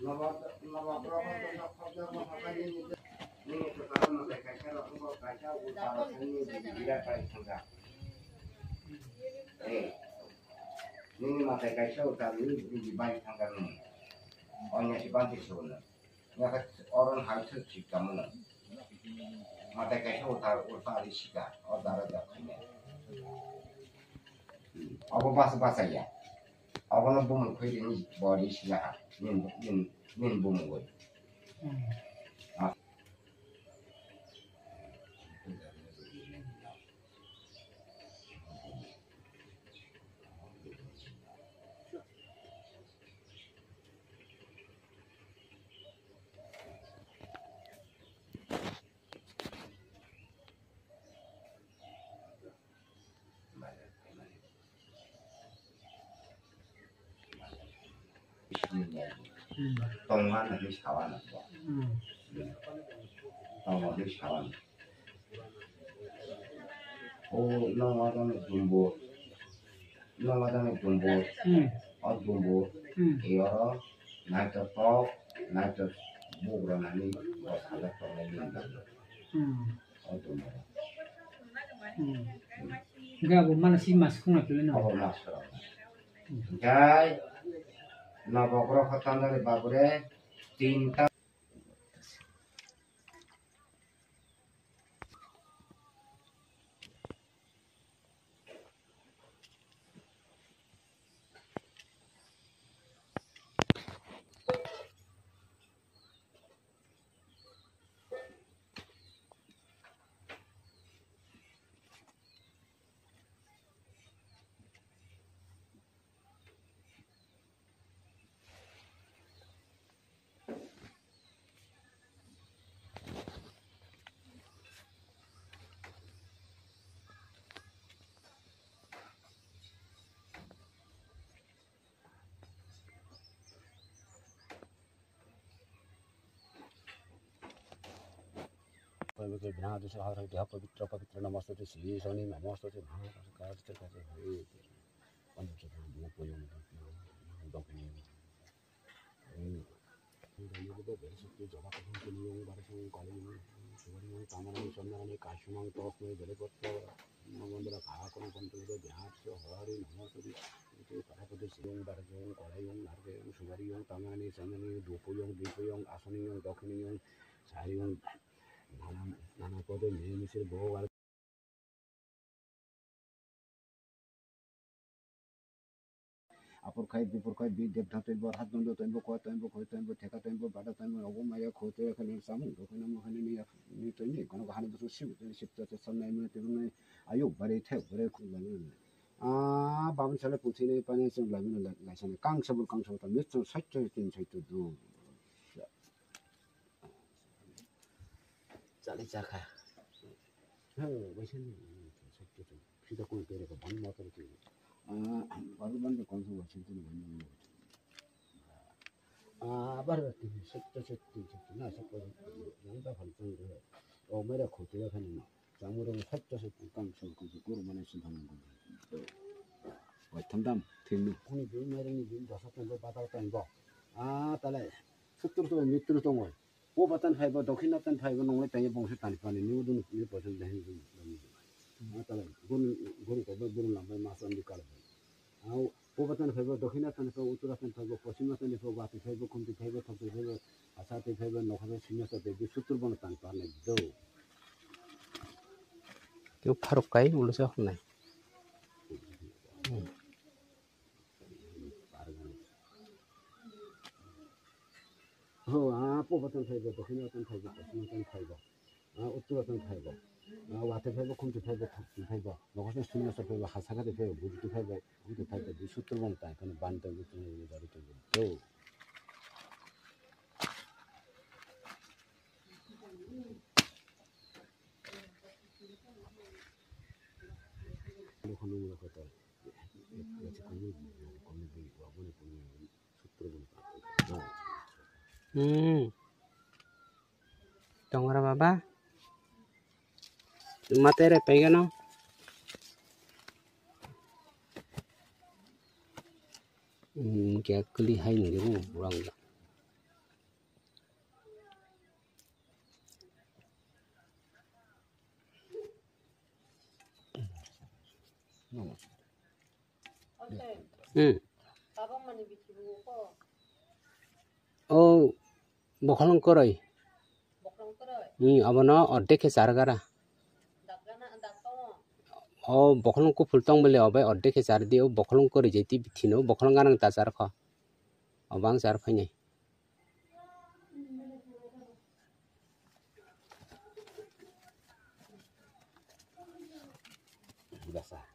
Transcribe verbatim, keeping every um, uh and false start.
Nobo-, nobo-, nobo-, nobo-, nini kwcharo mwtai kaisa rok wngkha, kaisa ulta rok wngwi birat bai thangkha. Eh, nini mwtai kaisa ulta rwi rwi bai thangkha nini. Onya si banti suno. Nya khe oron hai thwk sik tamo no. Mwtai kaisa ulta, ulta rwi sika, o dara da khaina. Obo bas-, bachaya. Obono bumung khoi rini bori sila ha. Nin, nin, nin bumung goi. Hmm. Ah. Hmm. Tongma nangwi sawa nangbo. Hmm. Tongma nangwi sawa nang. O nong wadang ni dumbo. Nong wadang ni dumbo. Hmm. O dumbo. Hmm. Eyoro naito tok, naito bugra nani bo sajak tongnai ni. Hmm. O dumbo. Hmm. Hingke abo mano si mas khung na pili no. Abo mas khung. Hingke nobokrok ho tandari babure tinta. Pavitra, pavitra, pavitra, namastute, sri soni, namastute, maha, kajite, kajite, hari. Tamani, Sonani, Kasunang, Tosmai, Belipatra, Namandra, Kahakonang, Pantara, Bihatsu, Hari, Namastute, Parapati, Siyong, Barjong, Kolayong, Narkeyong, Subariyong, Tamani, Sonani, Dupuyong, Dipuyong, Asaniyong, Dokiniyong, Sariyong, Nana, Nana Kodo, Nini Misir, Boho, Apor khai, bipor khai, bi debda toibo, hat dondo toibo, koi toibo, koi toibo, theka toibo, bada toibo, obo maya kho toibo, khani samung rok khani mo khani ni, ni toini, kono hani busu sibu toini, sip to to samnai mani tibungnai, ayuk bari, thek bari, khum bari. Ah, babun sale puthi ni pani sung labi no lai sani, kang sabul, kang sabul, tam yut sung sait to tin sait to du. Chale chakha. He, waisa ni, sait to. Sida kung tere ka ban motor ki. Ah, baru ban de kung su waisa ni ban motor. Ah, baru ti sait to sait to na sait to. Yang ta phan tang de. O mera khote ya khan na. Chamurung sait to sait to kang su kung su guru mane sin thang kung. Wai tham dam, thim ni. Kuni bi mera ni bi dosa tang bo, batal tang bo. Ah, tale. Suttur to mitru tong wai. O batan phaibo, dokhina tan phaibo, nongle taiye bongso tan phani, ni udun ni poison dahin dun. Ma tala, gun, gun ko ba gun lambai ma san di kal. Au, o batan phaibo, dokhina tan phaibo, uttura tan phaibo, poschima tan phaibo, wati phaibo, khumti phaibo, thokti phaibo, asati phaibo, nokhati sinya sa de, bi sutur bono tan phani do. Keu pharok kai, ulo sa khunai. Hmm. Ho, ah, pubo tong thaibo, dokhino tong thaibo, poschimo tong thaibo, ah, uttoro tong thaibo, ah, watwi phaibo, khumti phaibo, thokti phaibo, nokosno sumnaso phaibo, hasakati phaibo, bujuti phaibo, bujuti phaibo, di sutro bong tai, kono ban tong, tong, tong, tong, tong. Dokhano mura kotor. Hmm. Tongra baba. Mate re pegano. Hmm, kya kli hai ngi ru rang. Hmm. Tabang mani bithi bu ko. O bokolong koroi. Bokolong koroi. Hmm, abono ordek khe char gara. Dak gana, dak tongo. O bokolong kuphul tong bole obai ordek khe char di, o bokolong koroi jai ti bithi no, bokolong ganang ta char kho. Obang char phainai. Basa.